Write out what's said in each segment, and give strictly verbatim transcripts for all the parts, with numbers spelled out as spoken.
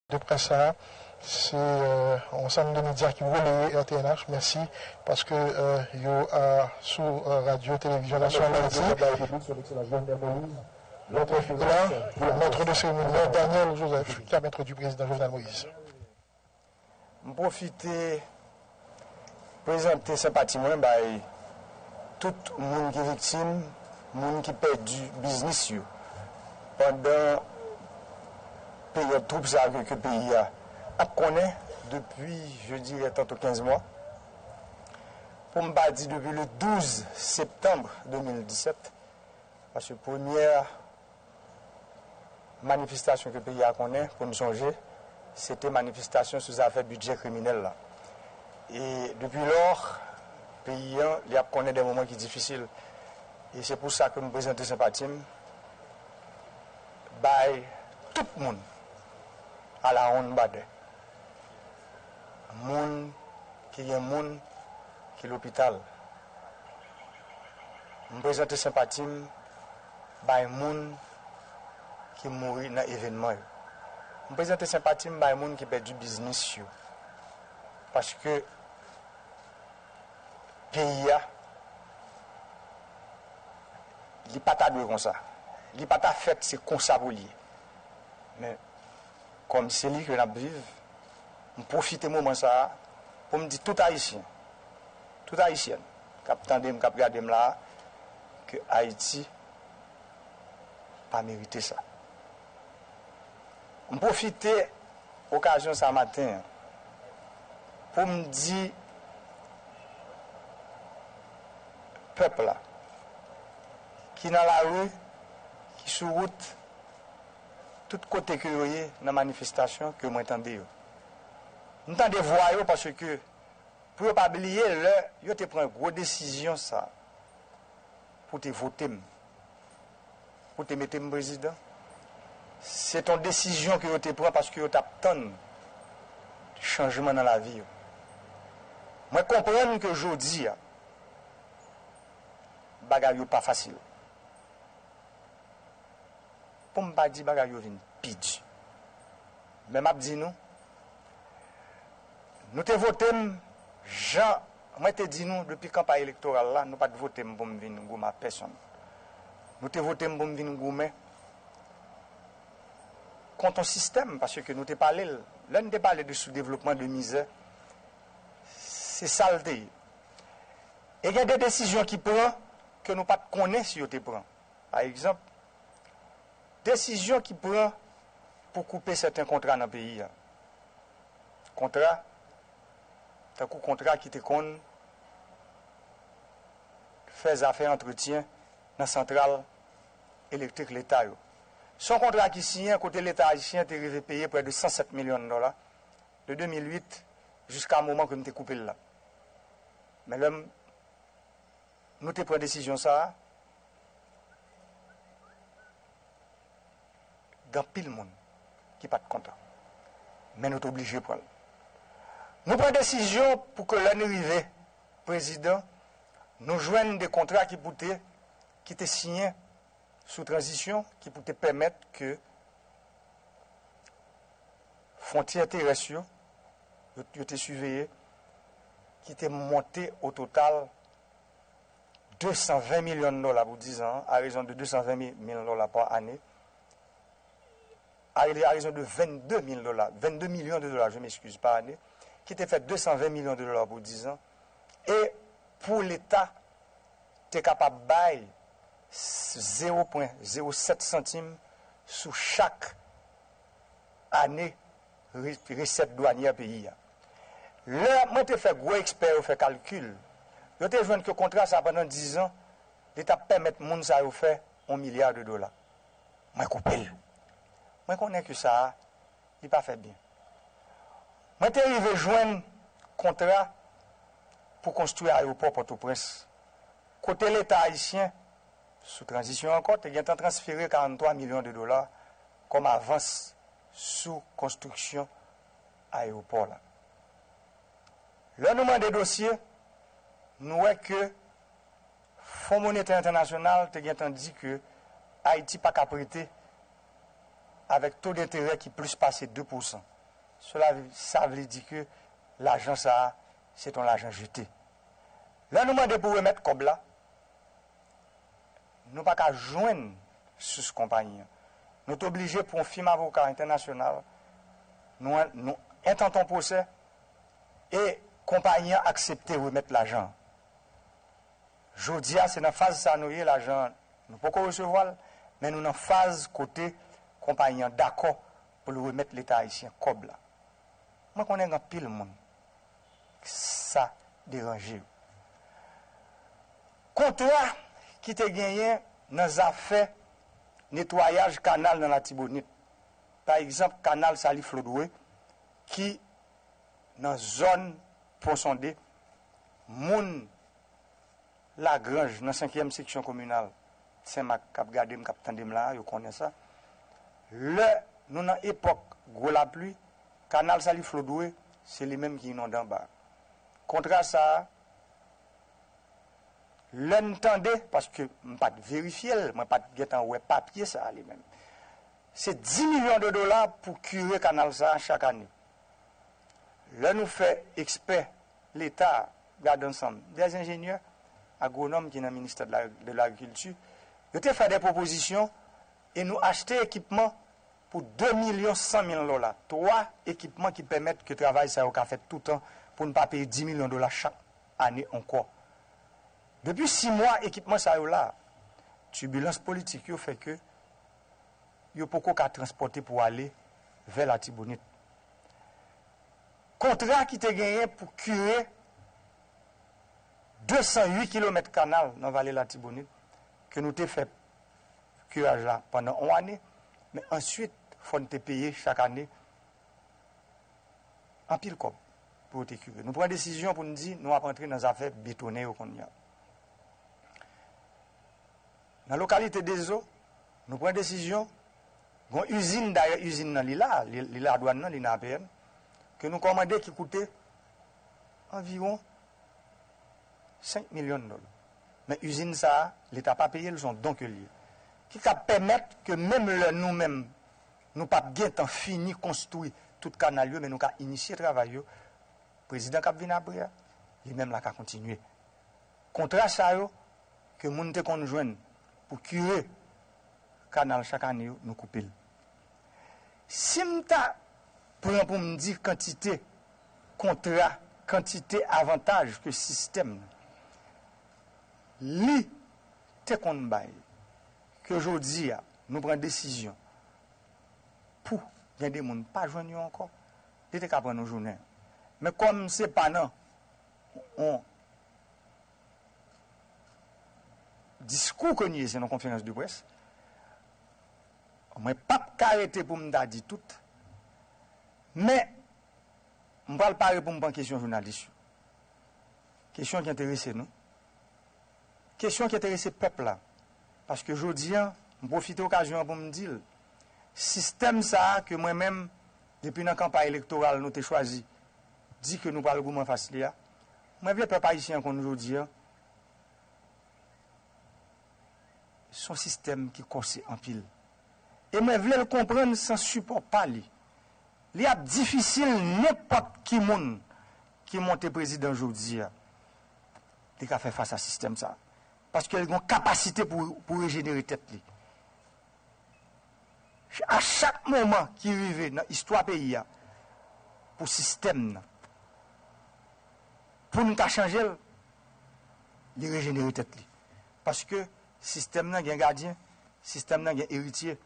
de près sa a, se yon ansanm de medya ki releye R T N H. Mèsi paske yo sou radyo televizyon nasyonal Ayiti. E la, mèt de seremoni an, Daniel Joseph, ki ap entwodui prezidan Jovenel Moïse. M pwofite prezante senpati mwen bay tout moun ki viktim, moun ki pèdi biznis yo pandan peryòd twoub sa ke, ke peyi a ap konnen depi, je dirais, tanto kenz mwa. Pou m pa di depi le douz septanm de mil disèt, paske premyè manifestasyon ke peyi a konnen, pou n sonje, se te manifestasyon sou zafè bidjè kriminèl la. E depi lò, peyi an, li ap konnen de moman ki difisil. E se pou sa ke m prezante senpati m bay tout moun alawonn Badè. Moun ki gen moun ki lopital. M prezante senpati m bay moun ki mouri nan evènman yo. M prezante senpati m bay moun ki pèdi biznis yo. Paske peyi a, li pa ta dwe konsa. Li pa ta fèt se konsa pou l ye. Men, kòm se li ke n ap viv, m pwofite moman sa a pou m di tout Ayisyen, tout Ayisyèn k ap tande m, k ap gade m la a, ke Ayiti pa merite sa. M pwofite okazyon sa maten an pou m di pèp la ki nan lari, ki sou wout, tout kote ke yo ye nan manifestasyon ke mwen tande yo. M tande vwa yo paske pou yo pa bliye lè yo te pran gwo desizyon sa pou te vote m, pou te mete m prezidan, se t on desizyon ke yo te pran paske yo t ap tann chanjman nan lavi yo. Mwen konprann ke jodi a, bagay yo pa fasil. Pou m pa di bagay yo vin pi di. Men m ap di nou, nou te vote m jan mwen te di nou depi kanpay elektoral la, nou pa t vote m pou m vin goumen ak pèsonn. Nou te vote m pou m vin goumen kont on sistèm, paske nou te pale l. Lè n te pale de soudevlopman, de mizè, se sa l te ye. E gen de desizyon ki pran ke nou pa t konnen si yo te pran. Pa egzanp, desizyon ki pran pou koupe sèten kontra nan peyi a. Kontra, tankou kontra ki te konn fè zafè antretyen nan santral elektrik leta yo. Se yon kontra ki siyen kote leta ayisyen te rive peye prè de san sèt milyon dola de de mil uit jiska moman ke m te koupe l la. Men lè m nou te pran desizyon sa a, gen anpil moun ki pa t kontan. Men nou te oblije pran l. Nou pran desizyon pou ke lè n rive prezidan, nou jwenn de kontra ki pou te, ki te siyen sou tranzisyon, ki pou te pèmèt ke fwontyè terès yo, yo, yo te siveye, ki te monte o total de san ven milyon dola pou diz an, a rezon de de san ven mil dola pa ane, a, a rezon de vennde mil dola, vennde milyon de dola, je m'excuse, pa ane, ki te fè de san ven milyon de dola pou diz an, e pou Leta te kapab bay zewo pwen zewo sèt santim sou chak ane re-, resèt dwanyè peyi a. Lè mwen te fè gwo ekspè yo fè kalkil, yo te jwenn ke kontra sa a pandan diz an, li t ap pèmèt moun sa yo fè yon milya de dola. Mwen koupe l. Mwen konnen ke sa a, li pa fèt byen. Mwen te rive jwenn kontra pou konstwi ayewopò Pòtoprens, kote Leta ayisyen, sou tranzisyon ankò, te gentan transfere karanntwa milyon de dola kòm avans sou konstriksyon ayewopò la. Lè nou mande dosye, nou wè ke Fon Monetè Entènasyonal te gentan di ke Ayiti pa ka prete avèk to denterè ki plis pase de pousan. Cela, sa vle di ke lajan sa a, se t on lajan jete. Lè nou mande pou remèt kòb la, nou pa ka jwenn sous konpayi an. Nou te oblije pou yon fim avoka entènasyonal, nou, nou entante yon pwosè e konpayi an aksepte remèt lajan an. Jodi a, se nan faz sa nou ye, lajan an, nou poko resevwa l, men nou nan faz kote konpayi an dakò pou l remèt Leta ayisyen kòb la. Mwen konnen gen anpil moun sa deranje yo. Kontra ki te genyen nan zafè netwayaj kanal nan Latibonit, pa egzanp, kanal Saliflodwe ki nan zòn Pon Sonde, moun Lagranj nan senkyèm seksyon kominal Senmak k ap gade m, k ap tande m la a, yo konnen sa. Lè nou nan epòk gwo lapli, kanal Saliflodwe, se li menm ki inonde anba. Kontra sa a, lè n tande, paske m pa t verifye l, mwen pa t gentan wè papye sa a li menm. Se dis milyon de dola pou kire kanal sa a chak ane. Lè nou fè ekspè Leta gade ansanm, dè enjenyè agwonòm ki nan ministè de la, de lagrikilti, yo te fè dè pwopozisyon e nou achte ekipman pou de milyon san mil dola. Twa ekipman ki pèmèt ke travay sa yo ka fèt toutan pou n pa peye dis milyon dola chak ane ankò. Depi sis mwa, ekipman sa yo la. Tibilans politik yo fè ke yo poko ka transpòte pou ale vè Latibonit. Kontra ki te genyen pou kire de san uit kilomèt kanal nan vale Latibonit, ke nou te fè kiraj la pandan yon ane, men answit, fò n te peye chak ane anpil kòb pou yo te kire. Nou pran desizyon pou n di nou ap antre nan zafè betonnen yo kounye a. Nan lokalite Dezo, nou pran desizyon, gon izin, dayè izin nan li la, li, li la dwàn nan, li nan A P N, ke nou kòmande ki koute anviwon senk milyon dola. Men izin sa a, Leta pa peye l, se yon don ke l ye. Ki ka pèmèt ke menm lè nou menm, nou p ap gentan fini konstwi tout kanal yo, men nou ka inisye travay yo. Prezidan k ap vin apre a, li menm la ka kontinye. Kontra sa yo ke moun te konn jwenn pou kire kanal chak ane yo, nou koupe l. Si m ta pran pou m di kantite kontra, kantite avantaj ke sistèm nan li te konn bay, ke jodi a nou pran desizyon pou gen de moun pa jwenn yo ankò, li te ka pran nou jounen. Men kòm se pa nan yon diskou ke n ye, se nan konferans de près, mwen p ap ka rete pou m ta di tout, men m pral pare pou m pran kesyon jounalis yo. Kesyon ki enterese nou. Kesyon ki enterese pèp la. Paske jodi a, m pwofite okazyon an pou m di l, sistèm sa a ke mwen menm, depi nan kanpay elektoral nou te chwazi, di ke nou pral goumen fas li a, mwen vle pèp ayisyen an konn jodi a, se yon sistèm ki kòse anpil. E mwen vle l konprann san sipò pa li. Li ap difisil nenpòt ki moun ki monte prezidan jodi a, li ka fè fas a sistèm sa a. Paske li gen yon kapasite pou, pou rejenere tèt li. A chak moman ki rive nan istwa peyi a, pou sistèm nan, pou n ka chanje l, li rejenere tèt li. Paske sistèm nan gen gadyen, sistèm nan gen eritye,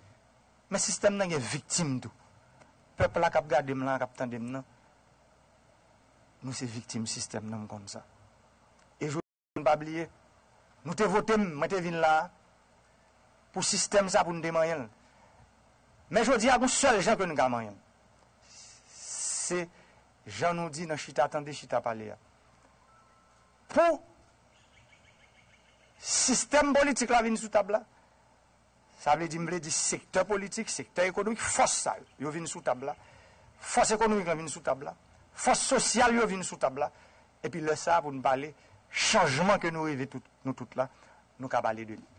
men sistèm nan gen viktim tou. Pèp la k ap gade m lan, k ap tande m nan, nou se viktim sistèm nan, m konn sa. E jodi a, n pa bliye, nou te vote m, mwen te vin la a, pou sistèm sa pou n te manyen l. Men jodi a, gon sèl jan ke n ka manyen l. Se jan nou di nan chita tande, chita pale a. Pou sistèm politik la vin sou tab la, sa vle di, m vle di sektè politik, sektè ekonomik, fòs sa yo, yo vin sou tab la. Fòs ekonomik lan vin sou tab la. Fòs sosyal yo vin sou tab la. Epi lè sa a, pou n pale chanjman ke nou reve tout, nou tout la, nou ka pale de li.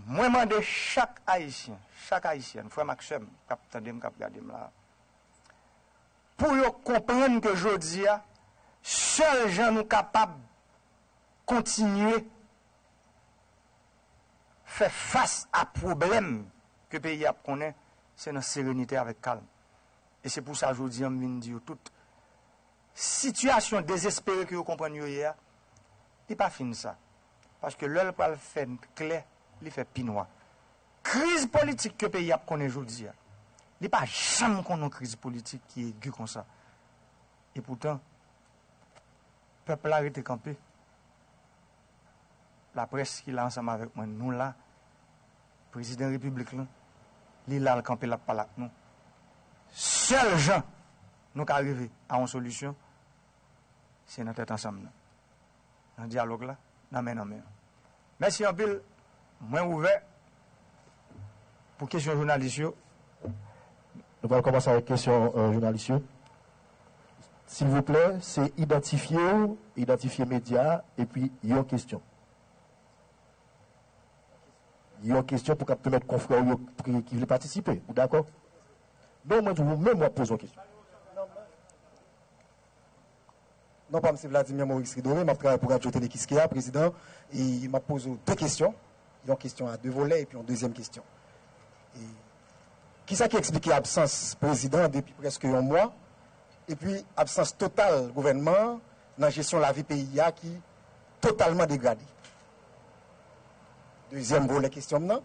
Mwen mande chak Ayisyen, chak Ayisyèn, frè m ak sè m k ap tande m, k ap gade m la, pou yo konprann ke jodi a, sèl jan nou kapab kontinye fè fas a pwoblèm ke peyi a ap konnen, se nan serenite avèk kalm. E se pou sa jodi a m vin di yo tout, sitiyasyon dezespere ke yo konprann yo ye a, li pa fin sa. Paske lè l pral fè klè, li fè pi nwa. Kriz politik ke peyi a ap konnen jodi a, li pa janm konn yon kriz politik ki egi konsa. Epoutan, pèp la rete kanpe. Laprès ki la ansanm avèk mwen, nou la. Prezidan repiblik lan, li la, l kanpe, l ap pale ak nou. Sèl jan nou ka rive a yon solisyon, se nan tèt ansanm nan, nan dyalòg la, nan men nan men. Mèsi anpil. Mwen ouvè pou kesyon jounalis yo. Nou pral kòmanse avèk kesyon jounalis yo. Silvouplè, se idantifye w, idantifye medya a, epi yon kesyon. Yon kesyon pou k ap pèmèt konfrè w yo ki vle patisipe. Ou dakò? Non, mwen di w, ou menm w ap poze yon kesyon. Non pa m se Vladimir Maurice Ridoré, m ap travay pou Radyo Tele Kiskeya, prezidan, e m ap poze w de kesyon, yon kesyon a de volè epi yon dezyèm kesyon. E, kisa ki eksplike absans prezidan an depi prèske yon mwa, epi absans total gouvènman an nan jesyon lavi peyi a ki totalman degrade? Dezyèm volè kesyon m nan,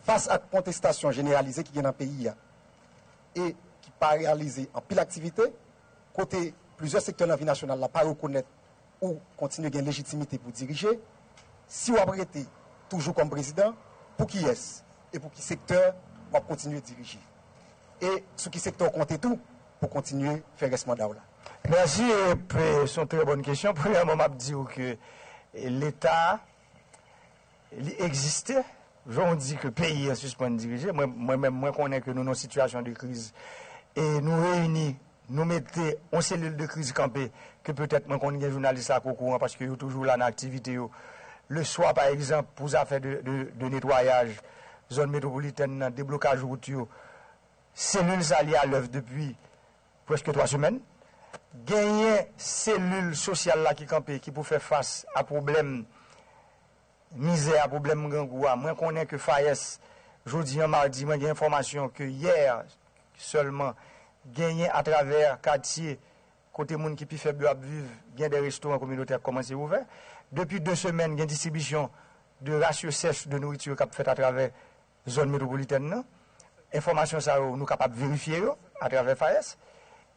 fas ak kontestasyon jeneralize ki gen nan peyi a e ki paralize anpil aktivite, kote plizyè sektè nan vi nasyonal la pa rekonèt ou kontinye gen lejitimite pou dirije, si w ap rete toujou kòm prezidan, pou kiyès e pou ki sektè w ap kontinye dirije? E sou ki sektè w konte tou pou kontinye fè rès manda w la? Mèsi, e se yon trè bòn kesyon. Premyèman, m ap di w ke Leta, li egziste. Jan w di ke peyi an sispann dirije, mwen menm, mwen konnen ke nou nan yon sitiyasyon de kriz. E nou reyini, nou mete yon selil de kriz kanpe, ke petèt mwen konn gen jounalis la k okouran, paske yo toujou la nan aktivite yo. Leswa, pa egzanp, pou zafè de, de, de netwayaj zòn metwopolitèn nan, deblokaj wout yo, selil sa li alèv depi prèske twa semèn. Genyen selil sosyal la ki kanpe, ki pou fè fas a pwoblèm mizè a, pwoblèm grangou a. Mwen konnen ke FAES, jodi an madi, mwen gen enfòmasyon ke yè sèlman, genyen atravè katye kote moun ki pi fèb yo ap viv, gen de restoran kominotè k kòmanse ouvè. Depi de semèn, gen distribisyon de rasyon sèch de nouriti k ap fèt atravè zòn metwopolitèn nan. Enfòmasyon sa yo, nou kapab verifye yo atravè FAES.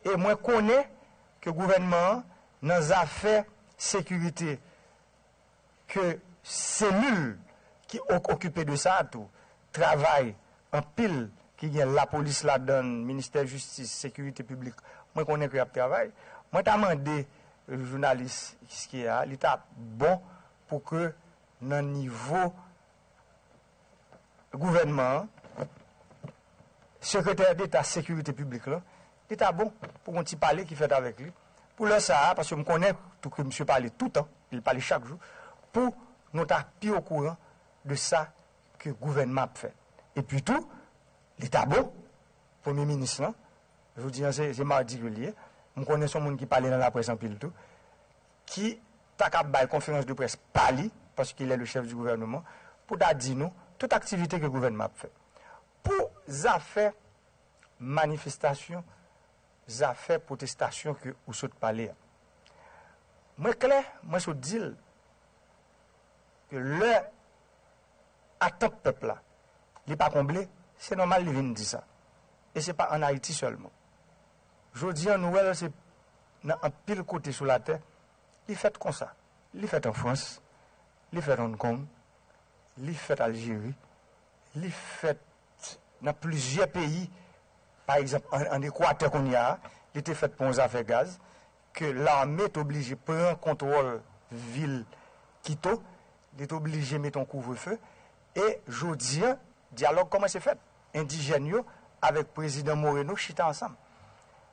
E mwen konnen ke gouvènman an, nan zafè sekirite, ke selil ki okipe de sa a tou travay anpil, ki gen lapolis ladan l, ministè jistis, sekirite piblik, mwen konnen ke y ap travay. Mwen ta mande jounalis Kiskeya a, li ta bon pou ke nan nivo gouvènman an, sekretè deta sekirite piblik lan, li ta bon pou gon ti pale ki fèt avèk li. Pou lè sa a, paske m konnen tou ke misye pale toutan, li pale chak jou, pou nou ta pi okouran de sa ke gouvènman ap fè. Epi tou, li ta bon, premye minis lan, jodi an se, se madi ke li ye, m konnen se yon moun ki pale nan laprès anpil tou, ki ta ka bay konferans de près pa li, paske il est le chef du gouvernement, pou ta di nou tout aktivite ke gouvènman ap fè. Pou zafè manifestasyon, zafè pwotestasyon ke ou sot pale a, mwen klè, mwen sot di l ke lè atant pèp la, li pa konble, se nòmal li vin di sa. E se pa ann Ayiti sèlman. Jodi an, nou wè l se nan anpil kote sou latè, li fèt konsa. Li fèt an Frans, li fèt Hong Kong, li fèt Aljeri, li fèt nan plizyè peyi. Pa egzanp, ann Ekwatè kounye a, li te fèt pou yon zafè gaz, ke lame t oblije pran kontwòl vil Kito, li t oblije mete yon kouvrefe. E jodi an, dyalòg kòmanse fèt. Endijèn yo avèk prezidan Moreno chita ansanm.